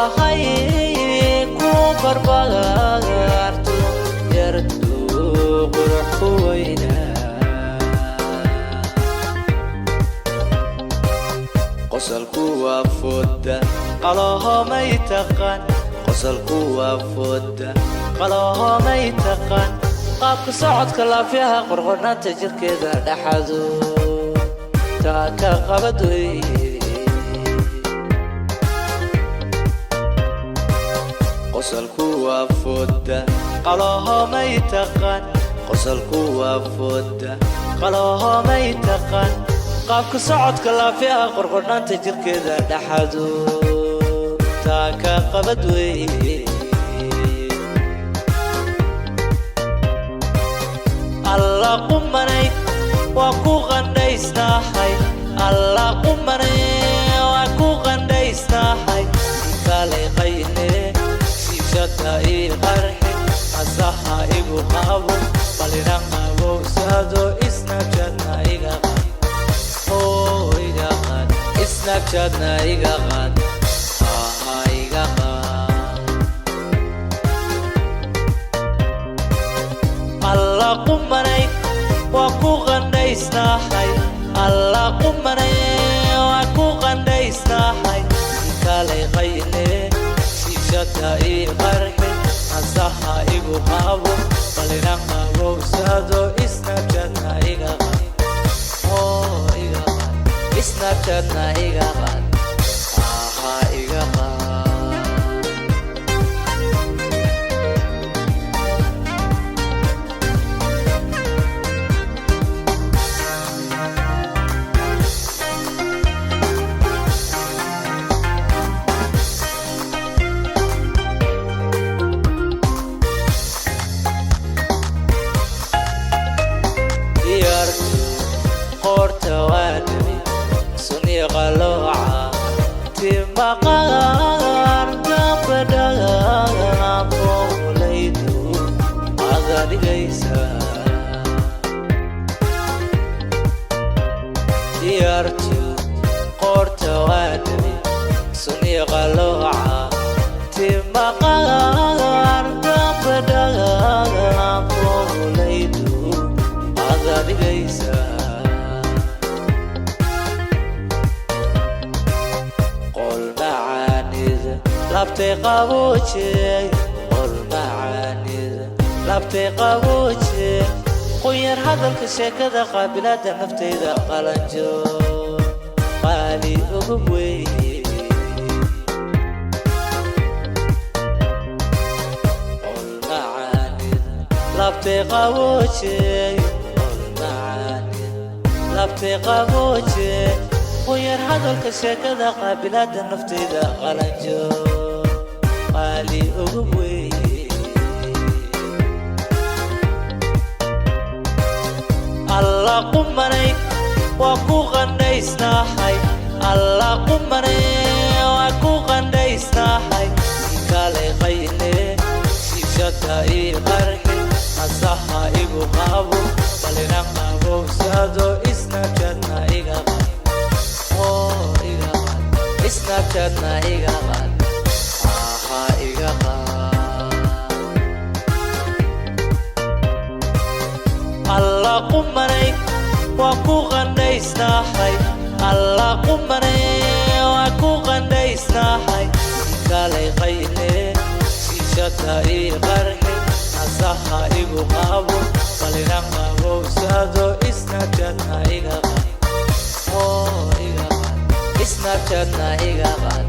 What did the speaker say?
Ilaahay ku barbaarto, yartu qurux ku weynaa. Qosolku waa fooda qalahomay taqaan, qosolku waa fooda qalahomay taqaan. Qaabka socodka laafyaha, qorqornaanta jirkeeda dhaxado taa ka qabad wey. Qosolku waa fooda qalahomay taqaan, qosolku waa fooda qalahomay taqaan. Qaabka socodka laafyaha, qorqornaanta jirkeeda dhaxado taa ka qabad wey. Alla qumanay, waa ku qandhaysnahay. Alla qumanay, waa ku qandhaysnahay. Kalay qayne, shiishada ii qarxi, asaha igu qabo, balina qabowsado. Snapchatna iga qaad, oo iga qaad. Snapchatna iga qaad, aha, iga qaad. Alla qumanay, waa ku qandhaysnahay. Alla qumanay, waa ku qandhaysnahay. Kalay qayne, shiishada ii qarxi, asaha igu qabo, balina qabowsado. Snapchatna iga qaad, oo iga qaad. Snapchatna iga qaad, aha, iga qaad. Diyaartu qoorta waa dhabi suniya qalooca, timaqaar gabadhaaqoolaydu ada dhigaysa. Diyaartu qoorta waa dhabi suniya qalooca, timaqaar gabadhaaqoolaydu ada dhigaysa. Qol macaanida labtay qabooje, qol macaanida labtay qabooje. Qunyar hadalka, sheekada, qaabilaada naftayda, qalanjo qaali ugu weye. Qol macaanida labtay qabooje, qol macaanida labtay qabooje. Qunyar hadalka, sheekada, qaabilaada naftayda, qalanjo qaali ugu weye. Alla qumanay, waa ku qandhaysnahay. Alla qumanay, waa ku qandhaysnahay. Kalay qayne, shiishada ii qarxi, asaha igu qabo, balina qabowsado. Snapchatna iga qaad, oo iga qaad. Snapchatna iga qaad, aha, iga qaad. Alla qumanay, waa ku qandhaysnahay. Alla qumanay, waa ku qandhaysnahay. Kalay qayne, shiishada ii qarxi, asaha igu qabo, balina qabowsado. Snapchatna iga qaad, oo iga qaad. Snapchatna iga qaad.